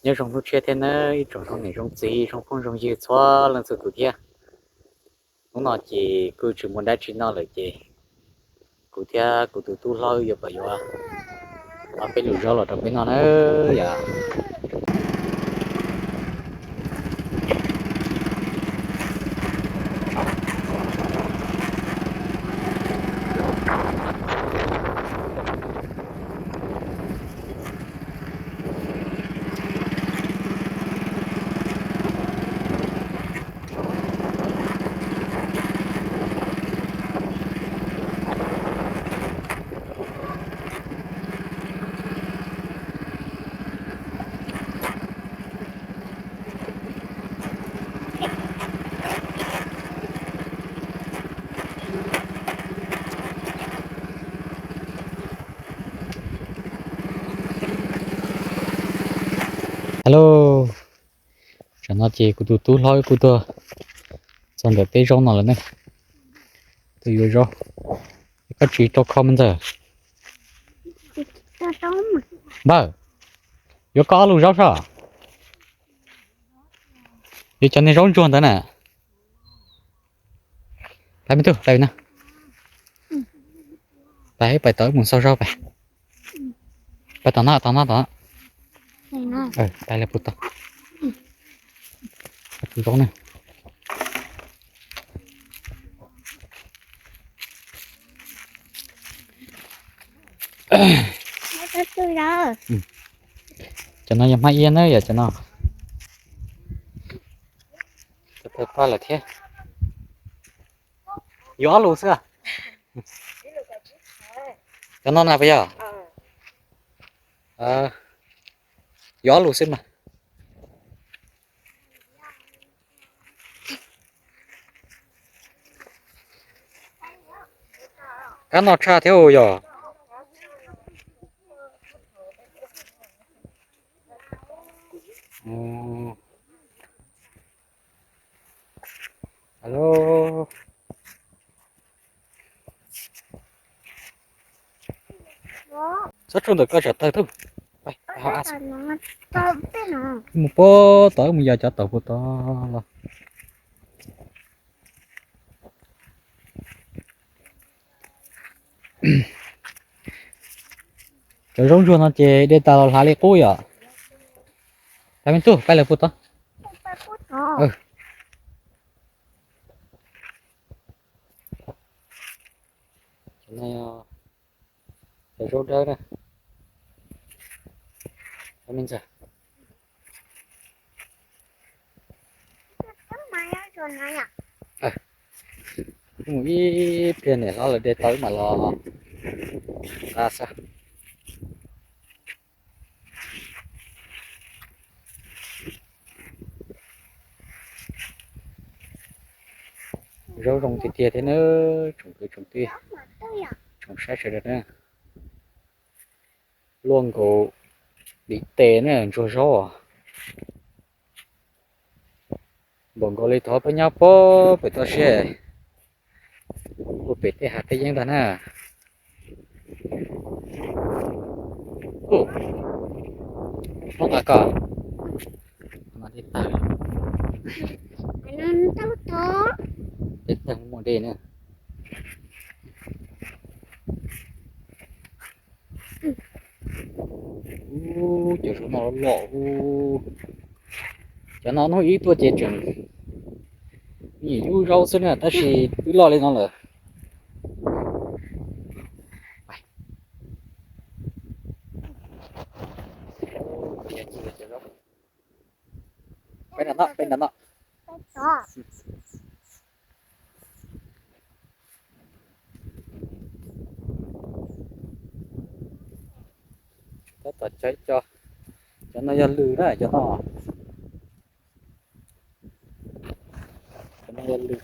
Nyob zoo hnub tshiab thiab nawb ib tsoom zoo niam zoo txiv zoo phooj zoo ywg txhua leej txhua tus thiab. Hnub no ces kuj tsis muaj dab tsi noj lawm ces kuv thiab kuv tus tub hlob yuav pab yuav ob peb lub zaub los rau peb noj na yom. Hello, tam no ces kuv tus tub hlob kuj tuaj txog ntawm peb zaub no lawm ne. Tuaj yuav zaub. Koj tsis rau kho me ntxawg? Npawg, yuav koj ob lub zaub soj. Yuav cov niag zaub ntsuag ntawd na. Pais me tub, pais na. Pais, pais tod wb mus xauj zaub pais. Pais tom no, tom no, tom no. Pais lawv pus tod. Pus zaub na. Cov no yog hmab iab na yom, cov no. Cov pab lawm thiab. Yuav ob lus xwb. Cov no na puas yog? Yuav ob lus xwb mas. Kab no tshaj thiab yog. Alo. Txhob tsuj ntawm koj tsam tawg tub. Mus puag tod mus yos cov taum puag tod los. Cov zaub ntsuag no ces de tas los hlav li qub yom. Pais me tub, pais lawv puag tod. Cov zaub dawb na. Me ntxawg. Mus ib pliag niam hlob lawv de tau wb mam los nqa xwb. Zaub zoo tiag tiag thiab nawb tsoom kwv tsoom tij, tsoom saib sawv daws na. Luaj nkaus dim tes na ntsuag zaub. Npaum nkaus li thov peb nyob puag pem toj siab, puag pem tej hav tej yeeb ntag na. Ub, Hmoob nqa koj. Mas dej tawg. Dej tawg muaj dej na. Ub, cov zaub no loj loj ub. Cov no hnub ib tuaj ces tseem me nyuam yub zaub xwb na tab sis twb loj li no lawm. Peb nram no, peb nram no. Tab tom cov, cov no yog lws na, cov no. Cov no yog lws,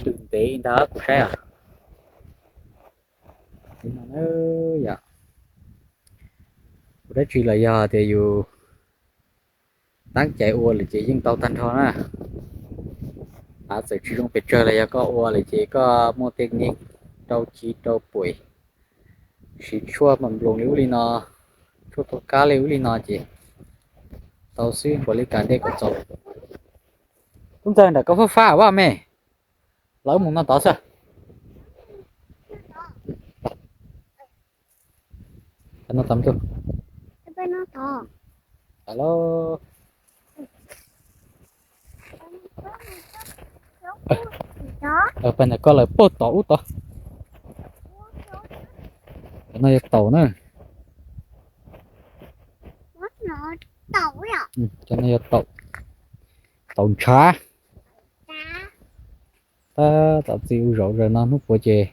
lws ntev ntag kuv saib. Yom, ua dab tsi los yog tias yus tab cai ua lawm ces yeej tau tag nrho na. Av txawm tsis zoo pes tsawg los yog koj ua lawm ces koj muaj tej niv rau chiv rau puim, siv tshuaj mas nploos li ub li no, Tshuaj tua kab li ub li no ces tau xwb, npaum li kav dej kom txaus. Tub Ntxawg, nram koj fab fab vaj me, los wb mus no tod xwb. Pas ntawm koj lawm, puag tod ub tod. Cov no yog taum na. Cov no yog taum, taum ntshav. Tab tom txiv ua zaum zaws no, hnub puav ces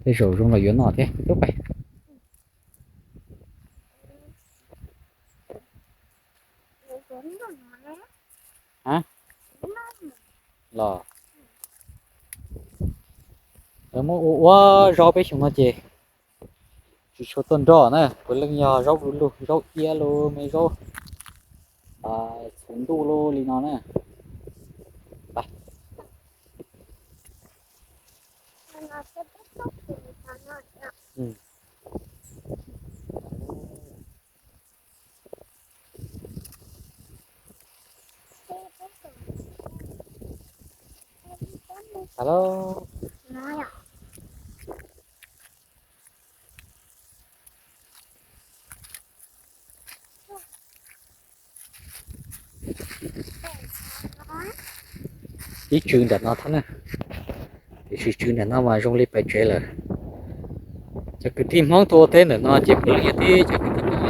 tej zaum zoo los yuav noj thiab. Tub pais. Los, lawv muab ua ua zaub peb xyoo no ces tsis tshua tuaj nroj na, puav leej yog zaub du lug, zaub iab los me zaub txhuv ntuj los li no na. Hello. Ib tsw nram no thiab na, tiam sis tsw nram no mas zoo li pais tsev lawm. Cov kwv tij Hmoob tuaj ua teb ntawm no ces puav leej yog tib cov kwv tij Hmoob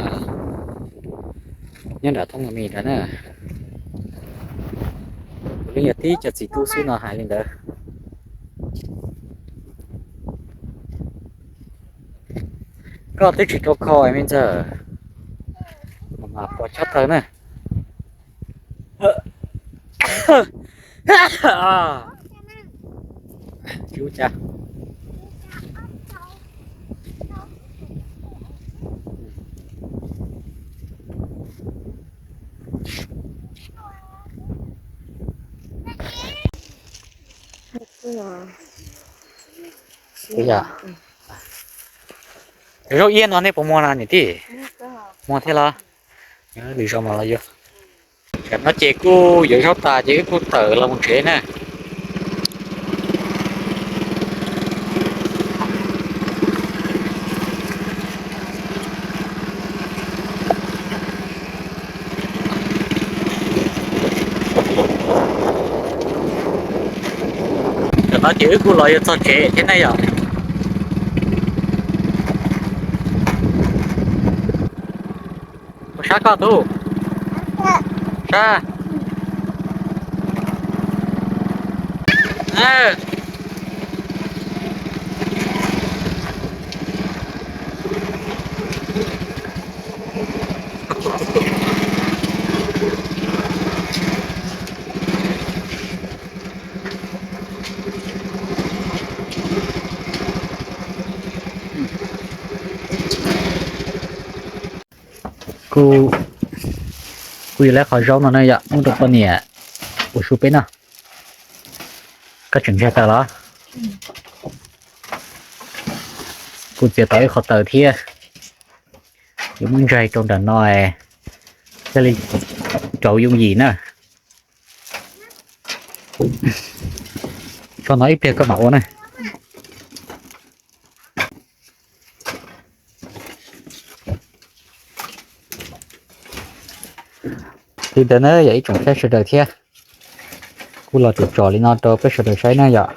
nyob nram thoob no mis ntag na. Puav leej yog tib cov txiv tub xwb no hais li ntawd. Koj twb tsis tau kho me ntxawg, mas pos chob taw na. Tsis ua cas. Zaub iab no nej puas muag no niam tij? Muag thiab los? Lwm zaus mas los yuav. Tam no ces kuj yuav zaub tas ces wb kuj tawm los mus tsev na. Tam no ces wb kuj los yuav txog tsev thiab na yom. Puas sab koj tub? Sab. Kuj, kuj yuav lawv qhov zaub no na yom, muab rau poj niam ua su peb noj. Koj tseem ntshai tawm los? Kuj txiav tau ib qho taws thiab. Yuav muab ntsaig rau nram no thiaj li rauv yooj yim na. Tso no ib pliag koj mam ua na. Li ntawd na yom ib tsoom saib sawv daws thiab. Kuj los tsom tsom li no rau peb sawv daws saib na yom.